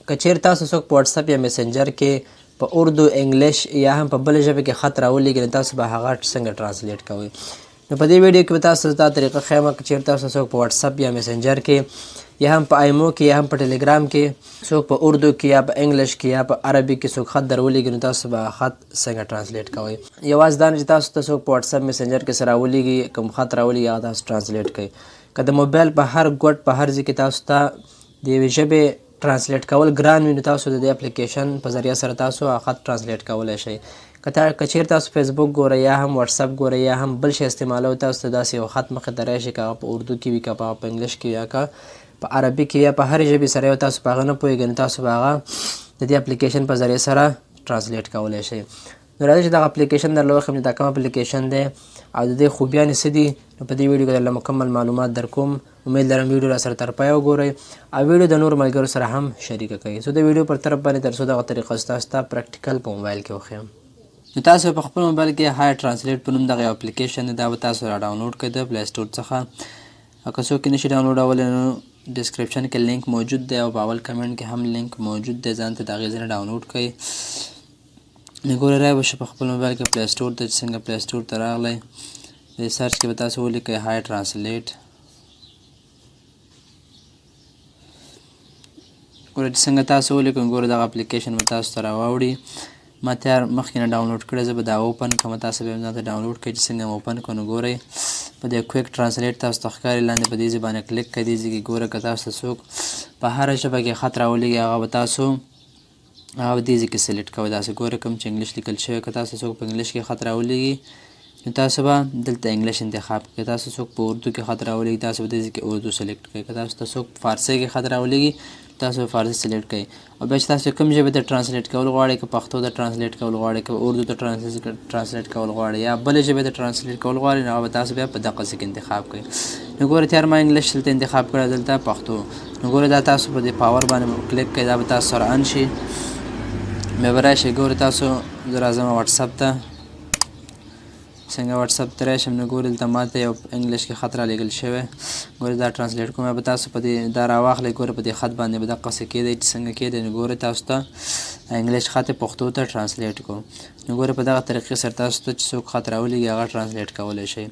که چیرې تاسو څوک په واتساپ یا میسنجر کې په اردو، انګلیش یا هم په بله ژبه کې خط راولېږي، نو تاسو به هغه څنګه translate کوئ؟ نو په دې ویډیو کې به تاسو ته دا طریقه ښیم. که چیرې تاسو څوک په واتساپ یا میسنجر کې یا هم په آیمو کې یا هم په ټلیګرام کې څوک په اردو کې یا په انګلیش کې یا په عربي کې څوک خط درولېږي، نو تاسو به خط څنګه translate کوئ؟ یوازې دا نه چې تاسو ته څوک په واتساپ میسنجر کې سره راولېږي، کوم خط راولېږي، هغه تاسو translate کوئ. که د موبایل په هر ګوټ، په هر ځای کې تاسو ته د یوې ژبې translate کول ګران وي، نو تاسو د دې اپلیکیشن په ذریعه سره تاسو هغه خط translate کولی شئ. که چیرې تاسو فیسبوک ګورئ یا هم واتساپ ګورئ یا هم بل شی استعمالوئ، تاسو ته داسې یو خط مخې ته راشي، که هغه په اردو کې وي، که هغه په انګلیش کې یا که په عربي کې یا په هرې ژبې سره یو، تاسو په هغه نه پوهېږئ، نو تاسو به هغه د دې اپلیکیشن په ذریعه سره translate کولی شئ. نو راځئ چې دغه اپلیکیشن درله وښیم چې دا کوم اپلیکیشن دی او د دې خوبیانې څه دي. نو په دې ویډیو کې درله مکمل معلومات درکوم. امید لرم ویډیو را سره تر پایه وګورئ او ویډیو د نورو ملګرو سره هم شریکه کړئ، څو د ویډیو پر طرف باندې تر څو دغه طریقه ستاسو ته practical په موبایل کې وښیم. نو تاسو په خپل موبایل کې Hi Translate په نوم دغه یو اپلیکیشن دی، دا به تاسو را download کړئ د Play Store څخه، او که څوک یې نشي ډاونلوډولی، نو description کې لینک موجود دی او په اول کمنټ کې هم لینک موجود دی، ځان ته د هغې ځای نه download کړئ. نو ګورئ، را به شو په خپل موبایل کې Play Store ته. چې څنګه Play Store ته راغلی، په search کې به تاسو ولیکئ Hi Translate. ګوره چې څنګه تاسو ولیکئ، ګوره دغه اپلیکیشن به تاسو ته راواوړي. ما تیار مخکې نه download کړی، زه به دا open کړم، تاسو به هم ځان ته download کړئ. چې څنګه open کړو، نو ګورئ په دې quick translate تاسو ته ښکاري، لاندې په دې ځای باندې کلیک کړئ. دې ځای کې ګوره، که تاسو ته څوک په هره ژبه کې خط راولېږي، هغه به تاسو هغه دې ځای کې select کوئ. داسې ګوره کوم چې انګلیش لیکل شوی، که تاسو څوک په انګلیش کې خط راولېږي، نو تاسو به دلته انګلیش انتخاب کړئ. تاسو څوک په اردو کې خط راولېږي، تاسو به دې ځای کې اردو select کړئ. که تاسو ته څوک په فارسي کې خط راولېږي، تاسو به فارسي select کړئ. او بیا چې تاسو کوم ژبې ته translate کول غواړئ، که پښتو ته translate کول غواړئ، که اردو ته translate کول غواړئ یا بلې ژبې ته translate کول غواړئ، نو هغه به تاسو بیا په دقه ځای کې انتخاب کړئ. نو ګوره، تیار ما انګلیش دلته انتخاب کړی، دلته پښتو. نو ګوره، دا تاسو په دې power باندې کلیک کړئ، دا به تاسو سره on شي، بیا به راشئ. ګوره تاسو، زه راځم واتساپ ته. څنګه واتساپ ته راشم، نو ګوره دلته ما ته یو انګلیش کې خط رالیږل شوی. ګوره دا translate کوم، به تاسو په دې دا راواخلئ. ګوره په دې خط باندې به دقسې کېدی چې څنګه کېدی، نو ګوره تاسو ته انګلیش خط پښتو ته translate کو. نو ګوره، په دغه طریقې سره تاسو ته چې څوک خط راولېږي، هغه translate کولی شئ.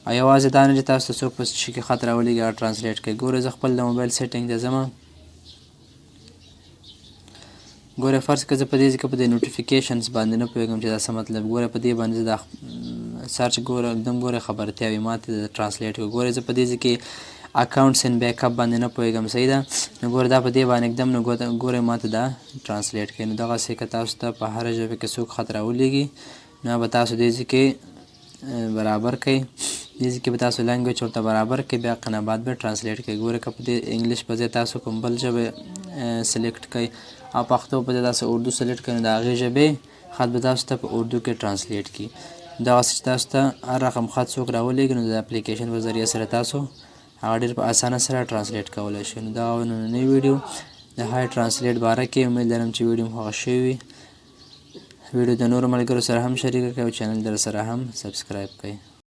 او یوازې دا نه چې تاسو ته څوک په څه شي کې خط راولېږي، هغه translate کوي. ګوره، زه خپل د موبایل setting ته ځم. ګوره، فرض که زه په دې ځای کې په دې notifications باندې نه پوهېږم چې دا څه مطلب، ګوره په دې باندې زه دا search ګوره دم، ګوره خبرتیاوې ماته د translate کړو. ګوره، زه په دې ځای کې accounts and backup باندې نه پوهېږم، صحیح ده؟ نو ګوره دا په دې باندې ږدم، نو ګوره ماته دا translate کوي. نو دغسې که تاسو ته په هره ژبه کې څوک خط راولېږي، نو به تاسو دې ځای کې برابر کړئ، دې ځای کې به تاسو language ورته برابر کړئ، بیا کنه بعد به translate کړئ. ګوره، که په دې انګلیش په ځای تاسو کوم بل ژبه select کړئ او پښتو په ځای تاسو اردو select کړئ، نو د هغې ژبې خط به تاسو ته په اردو کې translate کړي. دغسې چې تاسو ته هر رقم خط څوک راولېږي، نو د اپلیکیشن په ذریعه سره تاسو هغه ډېر په اسانه سره translate کولی شئ. نو دغه نننۍ ویډیو د Hi Translate باره کې. امید لرم چې ویډیو مو خوښه شوې وي. ویډیو د نورو ملګرو سره هم شریکه کړئ او channel در سره هم subscribe کړئ.